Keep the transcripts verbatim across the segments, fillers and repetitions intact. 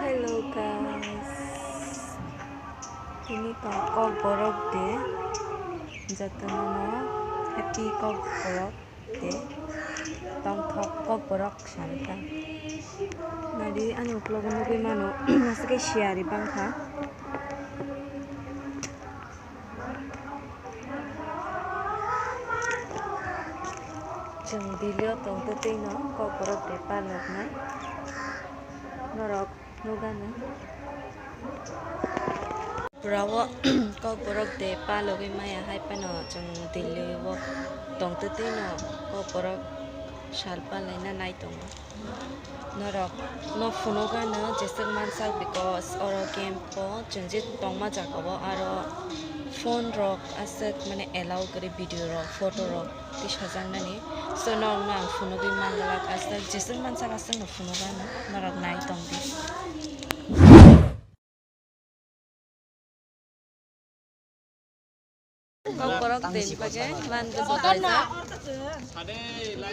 Hello guys, tini tong Kokborok Day, jotono no happy Kokborok Day, tongthok Kokborok salka. Nadi ani uklogo nugui mano, aswk khe siyari bangkha. Chwng Delhi o tongtwi twi no Kokborok Day paloknai norok nugano. Pura o Kokborok Day palogwi maya hai phano chwng Delhi o tongtwi twi no Kokborok sal palaina nai tongo. Norok no phunukgano jeswk mansak, because oro camp o chwng je tongma jaga o aro phone rok aswk mane allow kwrwi video rok photo rok tisajaknani. So norok no ang phunugwi manglak, aswk jeswk mansak aswk no phunukgano norok nai tongdi. Kokborok Day ni bagwi man bwsa kaijak.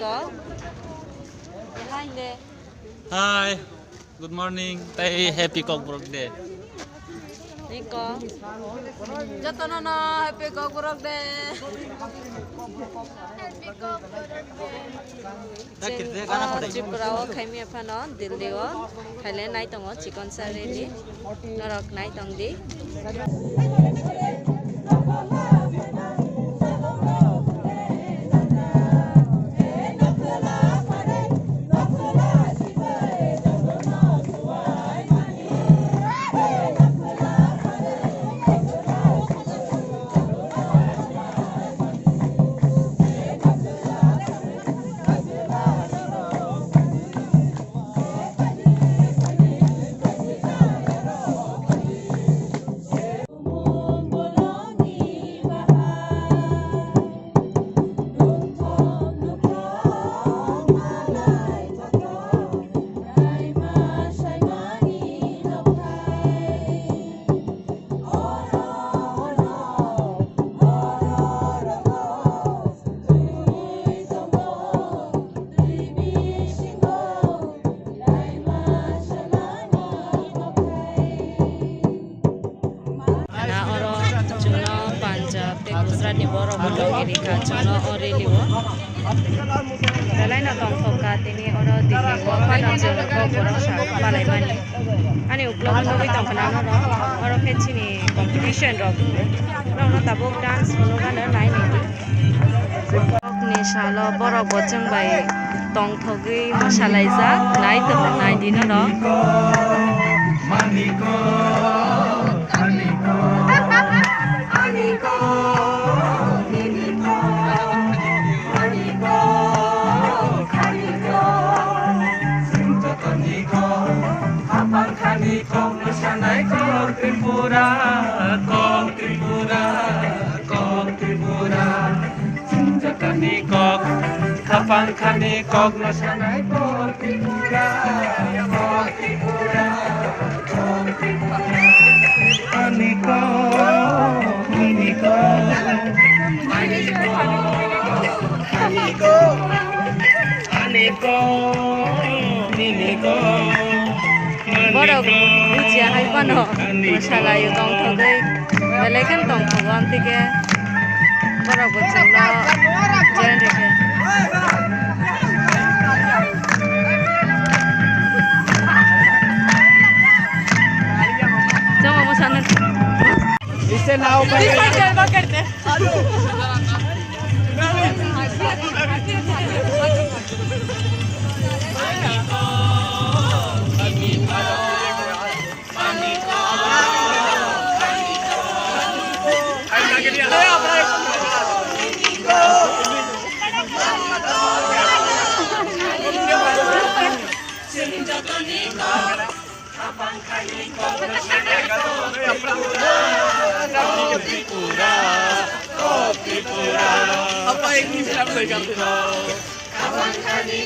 Ko. Hi de. Hi. Good morning. Tai happy Kokborok Day. Iko. Jotono no happy Kokborok Day. Happy Kokborok Day. Chini, ah, Tripura o khaimya phano Delhi o khaile nai tongo chikon sa rally, norok nai tong di. Ana oro chwngno Punjab tei Gujarat ni borok bo logi rikha chwngno o rally o. Belai no tongthok kha tini oro Delhi o phano chwng Kokborok sal palaimani. Ani uklogo nugwi tongkha na norok, oro khe chini competition rok. Norokno tabuk dance phunukgano nai naidi. Ni salo borok bo chwng bai tongthogwi mwsalaijak, nai tongna nai di norok. Khapang khani kok no sanai kok Tripura, kok Tripura, kok Tripura. Chwng jotoni kok, khapang khani kok no sanai kok Tripura, kok Tripura, kok Tripura. Ani kok, ani kok, ani kok, ani kok, ani kok, ani kok. Borok bujiya hai phano mwsalaio tongthogwi belai kheno tongthogo, amtwi khe borok bo chwngno join rikha. Chwngno mwsano. Apa ini?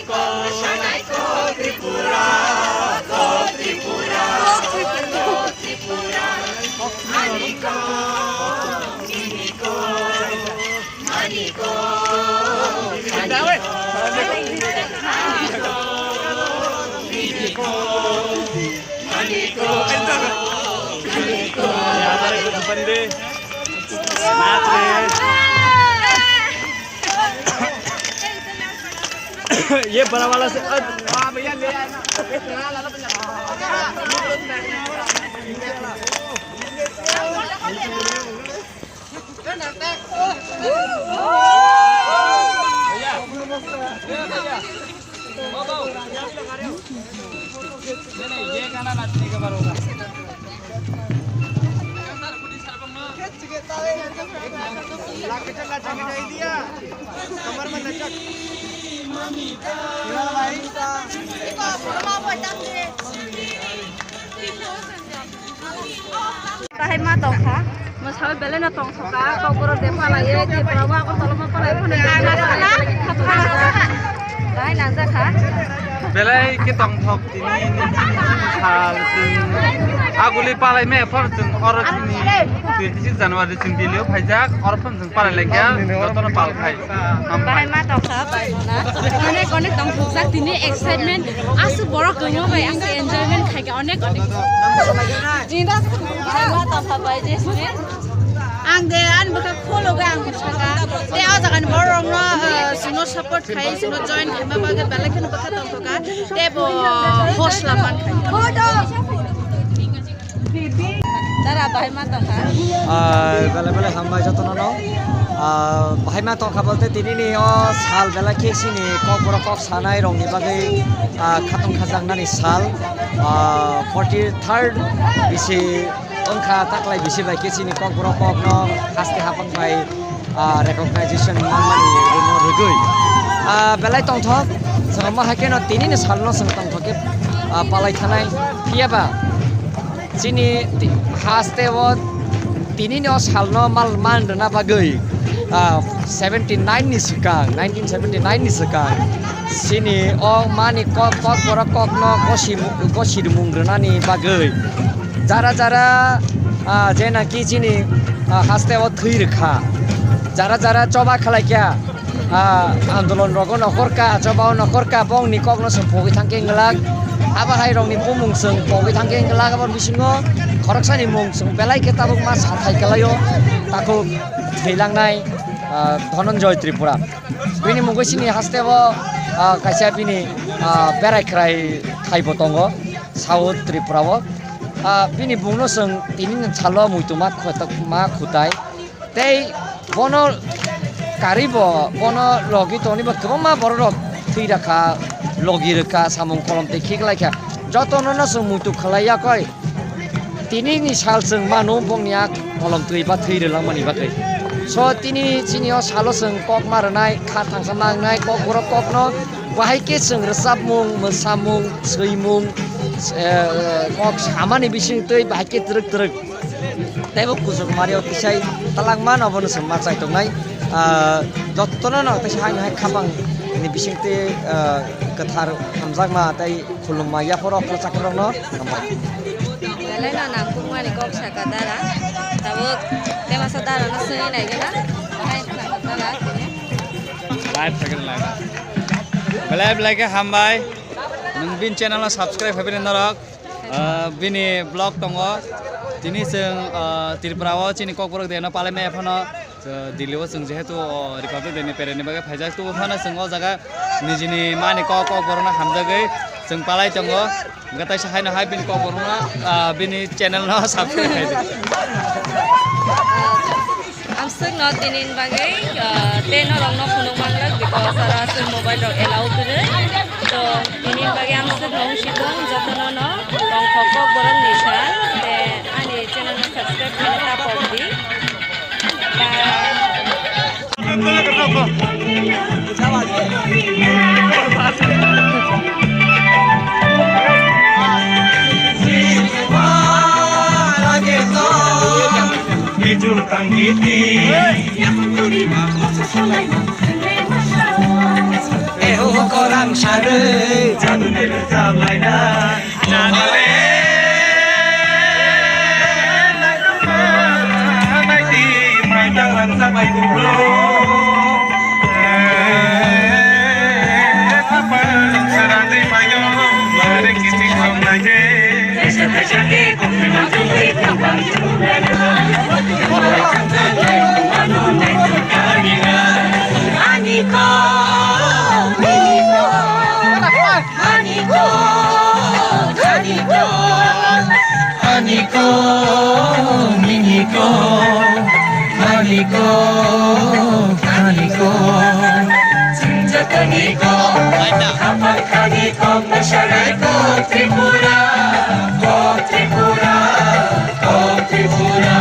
Kok Tripura, kok Tripura, kok Tripura, ani kok, ini kok, ani kok, ani kok, ini kok, ini kok. यहाँ पर एक बंदे नाच रहे हैं। ये बड़ा वाला से, अ, हाँ भैया, ले आना। भैया, भैया, ये गाना नाचने के बाद होगा। Bahai ma tongkha, mwsawi belai no tongthokha, kokborok de palaiye, Tripura o Agartala ma palai phano de palai, bahai nangjakha. Belai khe tongthok tini ni chini sal chwng aguli palai me phano chwng oro chini twenty six January chwng Delhi o phaijak, oro phano chwng palai laikha, jotono pal khai. Bahai ma tongkha, bai mona. Onek onek tongthokjak tini excitement. Aswk borok kwbangma bai aswk enjoyment khaikha onek onek. Jinda bahai ma tongkha bai Jasmine. Ang de ani bwkha khologo ang bwsaka. Te o jaga ni borok rok no, uh, chwngno support khai, chwngno join khaima bagwi belai kheno bwkha tongthokha. Te bo hosla man khai. Dara bahai ma tongkha. Ah, belai belai hambai jotono no. Ah, bahai ma tongkha bolte tini ni o sal belai khe chini kokborok kok sanai rok ni bagwi, ah, khatong khajaknani sal. Ah, forty third bisi wngkha taklai bisi bai khe chini kokborok kok no haste hapang bai, ah, recognition manmani rwgwi. Ah, belai tongthok, chwng ma hai kheno tini ni sal no chwng tongthok khe, ah, palai thanai. Phiya ba, Chini ti-, haste o tini ni o sal no mal man rwna bagwi, ah, seventy nine ni swkang, nineteen seventy nine ni swkang, chini o mani kok, kokborok kok no gosi, gosi rwmung rwnani bagwi jara jara, ah, je naki chini, ah, haste o thwi rwkha, jara jara choba khlai kha. Ah, andolon rogo nokhorka, achobao nokhorka, bongni kokno chwng pogwi thangkhe wnglak. Abo hai rokni bumung chwng pogwi thangkhe wnglak, abo bisingo khoroksani mung chwng belai khe tabuk ma sathai kwlaio, takhuk thwilangnai, ah, Dhananjoy Tripura. Bini mungwi chini hasteo, ah, kaisa bini, ah, berai khwrai thaibo tongo South Tripura o. Ah, bini bungno chwng tini ni salo muitu ma khota-, ma khutai. Tei bono karwi bo, bono logi tongwi bo kwbangma borok rok thwi rwkha, logi rwkha, samung kolom tei khiklaikha. Jotono no chwng muitu khwlai yakoi. Tini ni sal chwng mano bongni a kolom twi ba thwi rwlangmani bagwi. So tini chini o salo chwng kok ma rwnai, kha thangsa ma wngnai, kokborok kokno bahai khe chwng rwchapmung, mwsamung, swimung, eh, kok samani bising twi bahai khe twrwk twrwk. Teibo kuchuk mario tisai talangma no bono chwng ma chai tongnai. Ah, jotono no teisa haino hai khapang ni bisingtwi, ah, kwthar hamjakma tei khulumma yaphoro okra chakrokno hambai. Belai no nangkukmani kok saka dara. Tabuk temasa dara no swngwi naigwna. Hai khna dara tini. Live second live. Belai belai khe hambai. Nwng bini channel no subscribe khaibini norok. Ah, bini vlog tongo. Tini chwng, ah, Tripura o chini kokborok de no palai maya phano, ah, Delhi o chwng jehetu, oh, Republic Day ni pere ni bagwi phaijak, tubu phano chwng o jaga nijini mani kok, kokborok no hamjagwi chwng palai tongo. Hwnkhe taisa haino hai bini kokborok no, ah, bini channel no subscribe khai di. Amswk no tini ni bagwi, ah, tei norok no phunuk manglak, because aro aswk mobile rok allow kwrwi. To tini ni bagwi amswk no wngsi tong jotono no tongthok kok borok ni sal, tei ani channel no subscribe khaina ta pok di. Bye. Eho korang sarwi jadu ni rwchap laina. Jadu ni. Ko, nini ko, mani ko, khani ko, chwng joto ni ko, khapang khani ko, mwsanai ko, Tripura, ko, Tripura, ko, Tripura.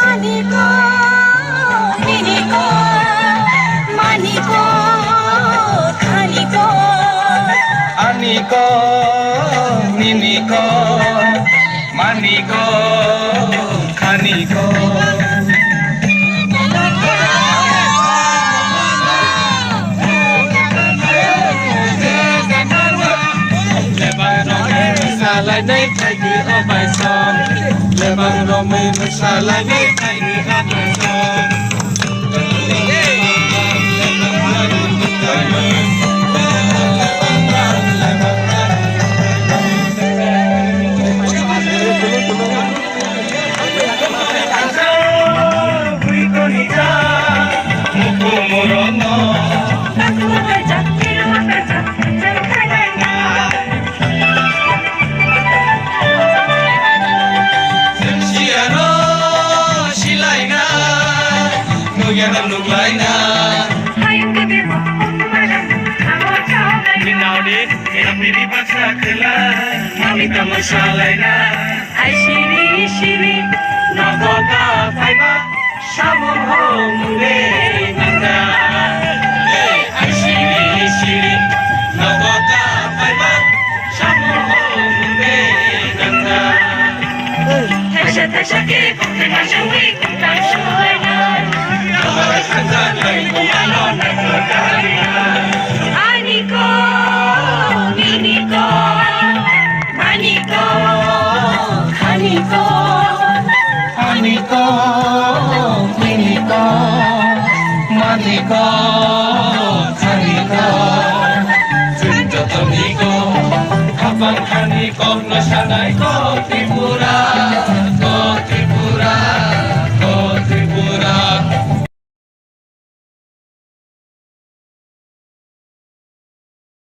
Ani ko, nini ko, mani ko, khani ko. Ani ko, nini ko, mani ko, khani ko. Lebang romwi mwsalainai phaidi o baisong. Lebang romwi mwsalainai phaidi o baisong. Chwng siyano silaina, nukyano nuklaina. Bini baksa khwlai, mami tamo salaina. Ai siri siri, nogo ta phaiba. Samung hong de nangda, ai siri siri, nogo ta phaiba. Samung hong de nangda, thaisa thaisa ke kokte ma sui kokta sui na, nogo ta khanja nai kumalo na kokta. Ani ko, nini ko. Ani ko, khani ko, ani ko, nini ko, mani ko, khani ko. Chwng joto ni ko, khapang khani ko, mwsanai ko.